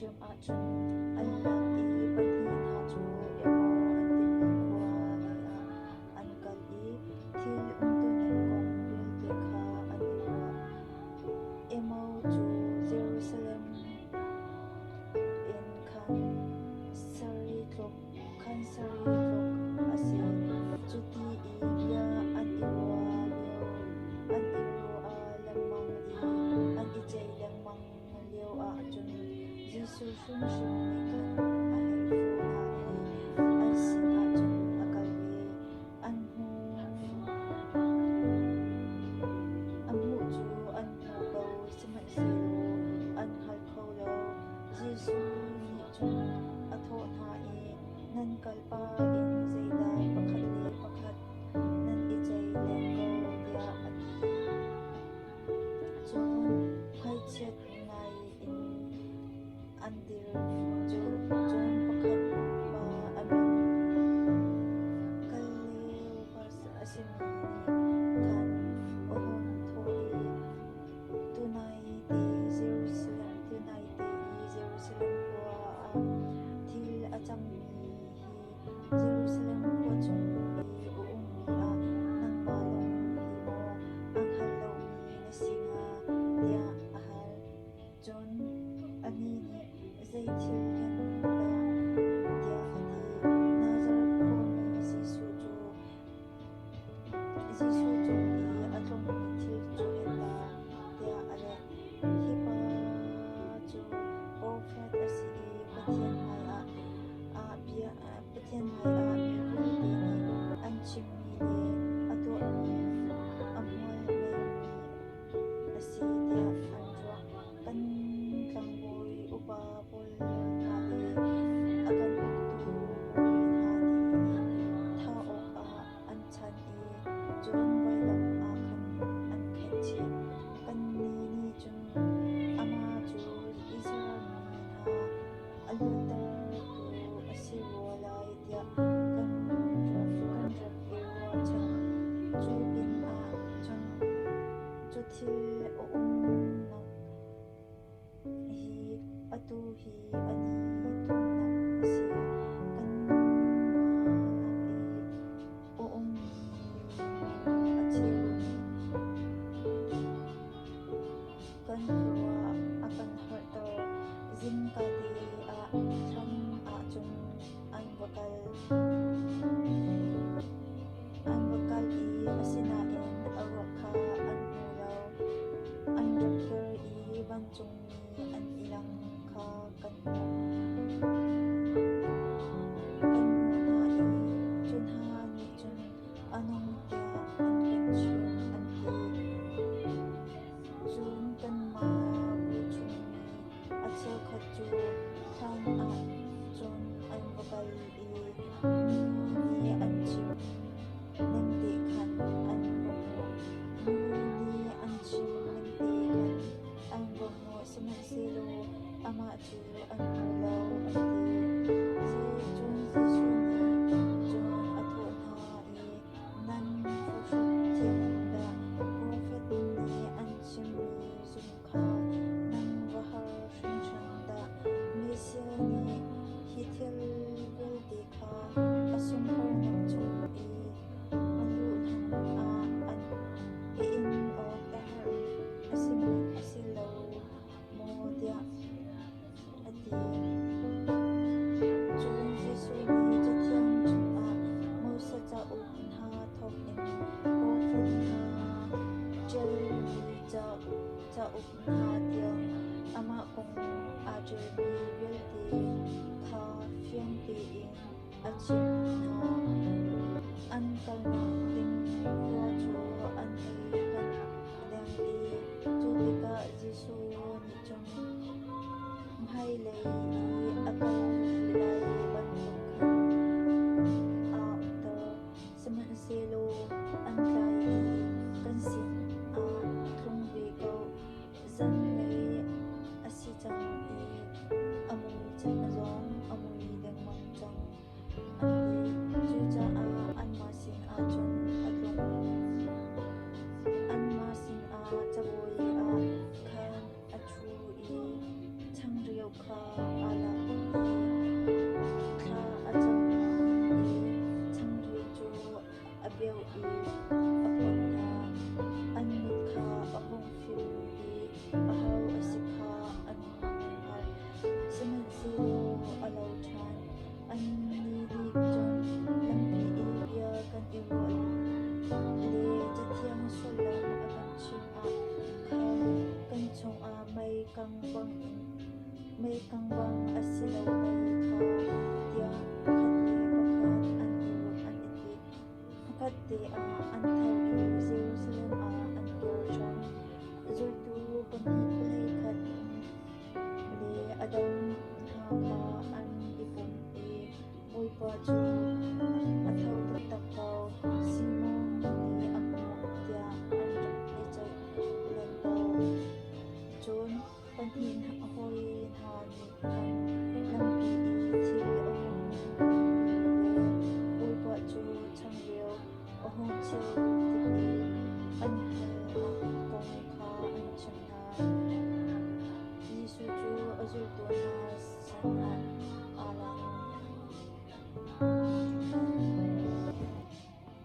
Ṭhiamṭhiam ah cun an lak i pahnih hna cu Emau an timi khua leiah an kal i thil umtuning kong vialte kha an i ruah. Emau cu Jerusalem in khan sarih tluk a si. Cuti i bia an i ruah lengmang i an i ceih lengmang lioah cun Jesuh hrimhrim nih khan a hei fuh hna i an sinah cun a kal ve. A hmuh cu an hmuh ko, sihmanhsehlaw an hngal kho lo. Jesuh nih cun a thawh hna i, Nan kalpah in zeidah pakhat le pakhat nan i ceih len ko, tiah a ti. Cun ngaihchiat ngai in an dir. Cun pakhat pa a min Kaleopas a simi nih khan a hun thawh i, Tunai te i Jerusalem khua ah thil a cangmi hi Jerusalem khua chung i a ummi ah nangmah lawng hi maw a hngal lomi na si hnga? tiah a hal. Cun anih nih, Zei thil hen dah? tiah a ti. Nazareth khuami Jesuh cu Jesuh cung i a tlungmi thil cu hen dah? tiah a leh. Hi pa cu profet a si i Pathian hmaiah mi vialte nih an chimmi le a tuahmi a hmual ngeimi a si tiah an ruah. Kan tlangbawi upa pawl hna le a kan uktu bawi hna nih thah awkah an chanh i cun vailam ah khan an khenhchih. Kannih nih cun amah cu Israel mi hna a luattertu a si rua lai tiah kan rak i ruahchan. Cu pinah cun cu thil a umnak hi atu hi a ni thumnak a si. Kanmah lak i a ummi a cheu nih kan khuaruah a kan harter. Zingkate ah thlam ah cun an va kal. An va kal i asinain a ruak kha an hmu lo. An rak kir i vancungmi an i lang kha kan hmuh. Kan hmuh hna i cu hna nih cun a nung tiah an kan chimh an ti. Cun kanmah bu chungmi a cheukhat cu thlan ah cun an va kal i nu nih an chim ningte khan an va hmuh. Nu nih an chim ningte khan an va hmuh, sihmanhsehlaw amah cu an hmu lo, an ti. Cun Jesuh nih cun a thawh hna i, Nan phuhrut thiam dah profet nih an chimmi zumh kha nan va har hringhran dah! Messiah nih hi thil vialte kha a sunparnak chung i a luh hlan ah a in awk a herh a si lo maw tiah a ti. Cun Jesuh nih Cathiang chungah Moses cauk hna thawngin profet hna ṭialmi cauk hna tiang amah kong aa ṭialmi vialte kha fiang tein a chimh hna. An kalnak ding khua cu an hei panh deng i cu tikah Jesuh nih cun hmailei i a kal rih lai bantuk khan aa umter. Sihmanhsehlaw an tlai i kan sinah tlung ve ko. Zanlei a si cang i a mui zong a mui dengmang cang, an ti. Cucaah anmah sinah cun a tlung. Anmah sinah cabuai ah khan a ṭhu i changreu kha a. Chikkhatte ah an tho i Jerusalem ah an kir ṭhan. Zultu pahnih 11 le a dang hna kha an i pum i Bawipa cu a tho taktak ko, Simon nih a hmuh tiah an rak i ceih len ko. Cun pahnih hawi hna nih khan lampi i thil a hung ning le Bawipa cu changreu a hung cheu tik i an halnak kong kha an chimh hna. Jesuh cu a zultu hna